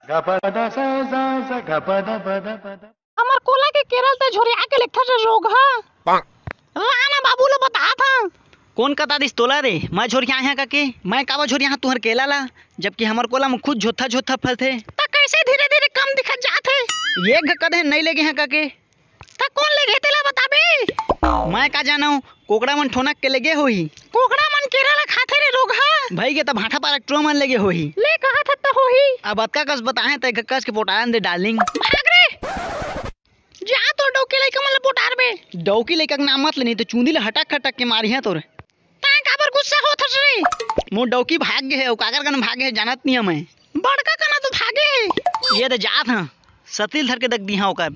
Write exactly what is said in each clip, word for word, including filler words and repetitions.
हमर कोला के केरा ल तैं झोरिया के लेगथस रे रोगहा। ला ना बाबू ल बतात हंव। कोन कता दिस तोला रे? मैं झोरियाहूं कके? मैं काबर झोरियाहूं तुंहर केला ला, जबकि हमर कोला म खुद झोथा झोथा फलथे। त कइसे धीरे धीरे कम दिखत जात हे? एक घ कदे नइ लेगे हंव कके। त कोन लेगे तेला बताबे? मैं का जानंव, कोकड़ा मन ठोनक के लेगे होही। कोकड़ा मन केरा ला खाथे रे रोगहा। भई गे त भांठा पारा टुरा मन लेगे होही। ले कहत हस त होही। अब अतका कस बताहें त एक कस के पोटारन दे डार्लिंग। भाग रे। जा तोर डौकी लइका मन ला पोटारबे। डौकी लइका के नाम मत ले, नहीं त चूंदी ला हटक हटक के मारिहंव तोर। तैं काबर गुस्सा होत हस रे? मोर डौकी भाग गे हे, अउ काकर कन भाग गे हे जानत नइ हंव मैं। बड़का कना तो भागे हे। ये दे जात हंव, सतील धर के दग दिहां ओकर।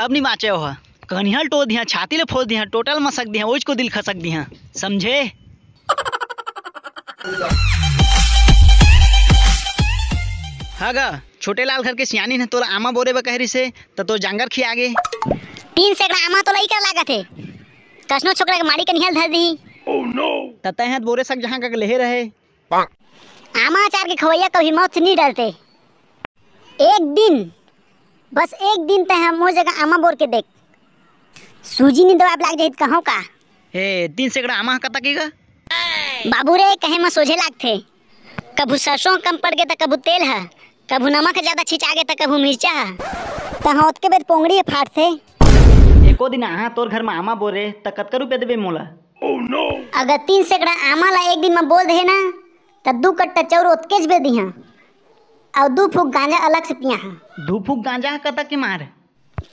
अब नइ बांचे ओह। कनिहा ल टोर दिहां, छाती ल फोर दिहां, टोटल मसक दिहां, ओइच कोती ल खसक दिहां, समझे? हा गा, छोटे लाल घर के सियानी ह तोला आमा बोरे बर कहे रिहिसे, त तोर जांगर खिया गे। तीन सैकड़ा आमा तोला इकर लागत हे, कसनो छोकरा के माड़ी कनिहा ल धर दिही। त तैं ह बोरे सक जहां कके लेहे रहे। आमा अचार के खवइया कभी मौत से नइ डरते। एक दिन, बस एक दिन तैं ह मोर जगह आमा बोर के देख, सूजी नइ दवाब लाग जाही त कहंव का? ए, तीन सैकड़ा आमा ह कतका के गा? बाबू रे, कहे म सोझे लागथे। कभू सरसों कम पड़ गे त कभू तेल ह, कभू नमक ह जादा छिंचा गे त कभू मिर्चा ह। तहां ओतके बेर पोंगड़ी ह फाटथे। एको दिन आहूं तोर घर म आमा बोरे त कतका रुपया देबे मोला? अगर तीन सैकड़ा आमा ला एक दिन म बोर देहे ना, त दू कट्टा चाउर ओतकेच बेर दिहां, अउ दू फूक गांजा अलग से पियाहां। दू फूक गांजा ह कतका के मार?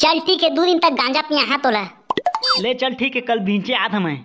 चल ठीक हे, दू दिन तक गांजा पियाहां तोला। ले चल ठीक हे, कल भींचे आत हंव मैं।